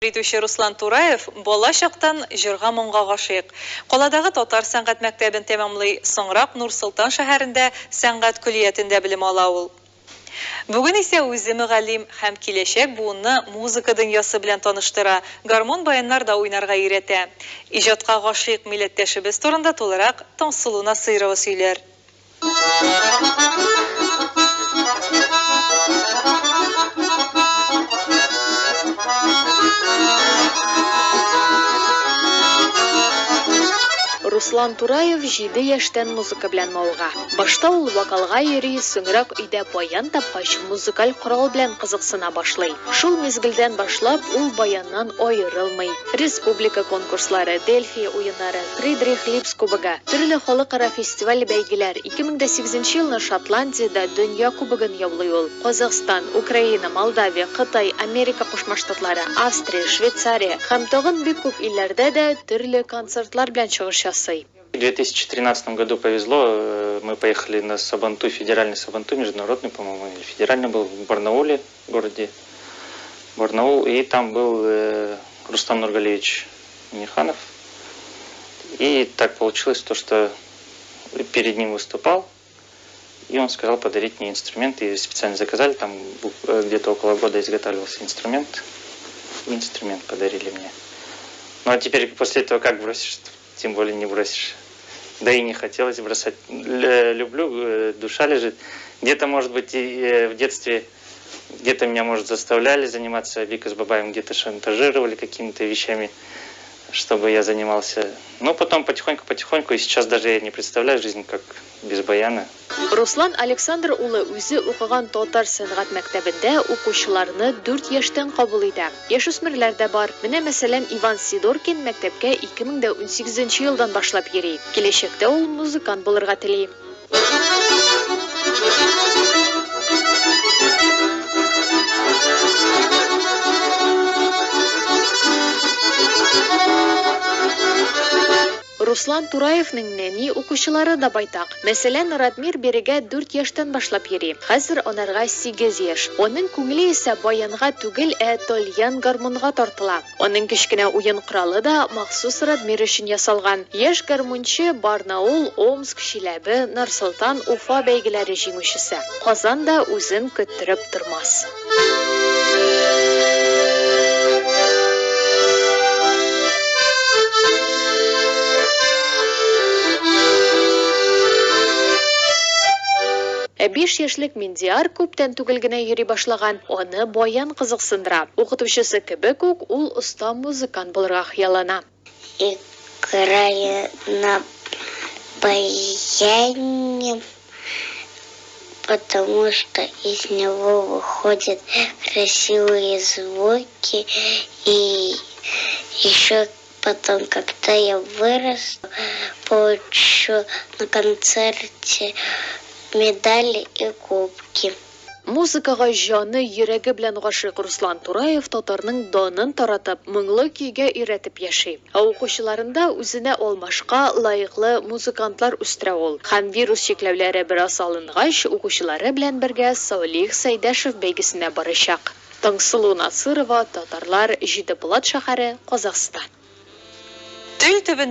Итүче Руслан Тураев бала чактан җырга-моңга гашыйк. Каладагы татар сәнгать мәктәбен тәмамлый, соңрак Нур-Солтан шәһәрендә сәнгать көллиятендә белем ала ул. Бүген исә үзе мөгаллим һәм киләчәк буынны музыка дөньясы белән таныштыра, гармун-баяннарда уйнарга өйрәтә. Иҗатка гашыйк милләттәшебез турында тулырак Таңсылу Насыйрова сөйләр. Руслан Тураев җиде яшьтән музыка белән мавыга. Башта ул вокалга йөри, соңрак өйдә баян тапкач, музыкаль корал белән кызыксына башлый. Шул мизгелдән башлап, ул баяннан аерылмый. Республика конкурслары, Дельфия уеннары, Фридрих Липс кубогы, төрле халыкара фестиваль-бәйгеләр, 2008 нче елны Шотландиядә Дөнья кубогын яулый ул. Казахстан, Украина, Молдавия, Кытай, Америка Кушма Штатлары, Австрия, Швейцария һәм тагын бик күп илләрдә дә төрле концертлар белән чыгыш ясый. В 2013 году повезло, э, мы поехали на Сабантуй, федеральный Сабантуй, международный, по-моему, или федеральный был в Барнауле, городе Барнаул, и там был э, Рустам Нургалиевич Миниханов. И так получилось то, что перед ним выступал, и он сказал подарить мне инструмент, и специально заказали, там э, где-то около года изготавливался инструмент, инструмент подарили мне. Ну а теперь после этого как бросишь, тем более не бросишь. Да и не хотелось бросать. Люблю, э, душа лежит. Где-то, может быть, и э, в детстве, где-то меня, может, заставляли заниматься Вика с Бабаем, где-то шантажировали какими-то вещами, чтобы я занимался. Но потом потихоньку-потихоньку, и сейчас даже я не представляю жизнь как без баяна. Руслан Александр улы үзе укыган татар сәнгать мәктәбендә укучыларны 4 яшьтән кабул итә. Яшүсмерләр дә бар. Менә, мәсәлән, Иван Сидоркин мәктәпкә 2018 елдан башлап йөри. Киләчәктә ул музыкант булырга тели. Руслан Тураевның нәни укучылары да байтак. Мәсәлән, Радмир бирегә 4 яшьтән башлап йөри. Хәзер анарга 8 яшь. Аның күңеле исә баянга түгел, ә тальян гармунга тартыла. Аның кечкенә уен коралы да махсус Радмир өчен ясалган. Яшь гармунчы Барнаул, Омск, Чиләбе, Нурсолтан, Уфа бәйгеләре җиңүчесе. Казан да үзен көттереп тормас. Ә 5 яшьлек Миндияр күптән түгел генә йөри башлаган. Аны баян кызыксындыра. Укытучысы кебек үк ул оста музыкант булырга хыяллана. Играю на баяне, потому что из него выходят красивые звуки. И еще потом, когда я вырасту, получу на концерте медали и кубки. Музыкага җаны, йөрәге белән гашыйк Руслан Тураев татарның данын таратып, моңлы көйгә өйрәтеп яши. Ә укучыларында үзенә алмашка лаеклы музыкантлар үстерә ул. Һәм вирус чикләүләре бераз алынгач, укучылары белән бергә Салих Сәйдәшев бәйгесенә барачак. Таңсылу Насырова, Татарлар, Җиде Булат шәһәре, Казахстан. Тел төбендә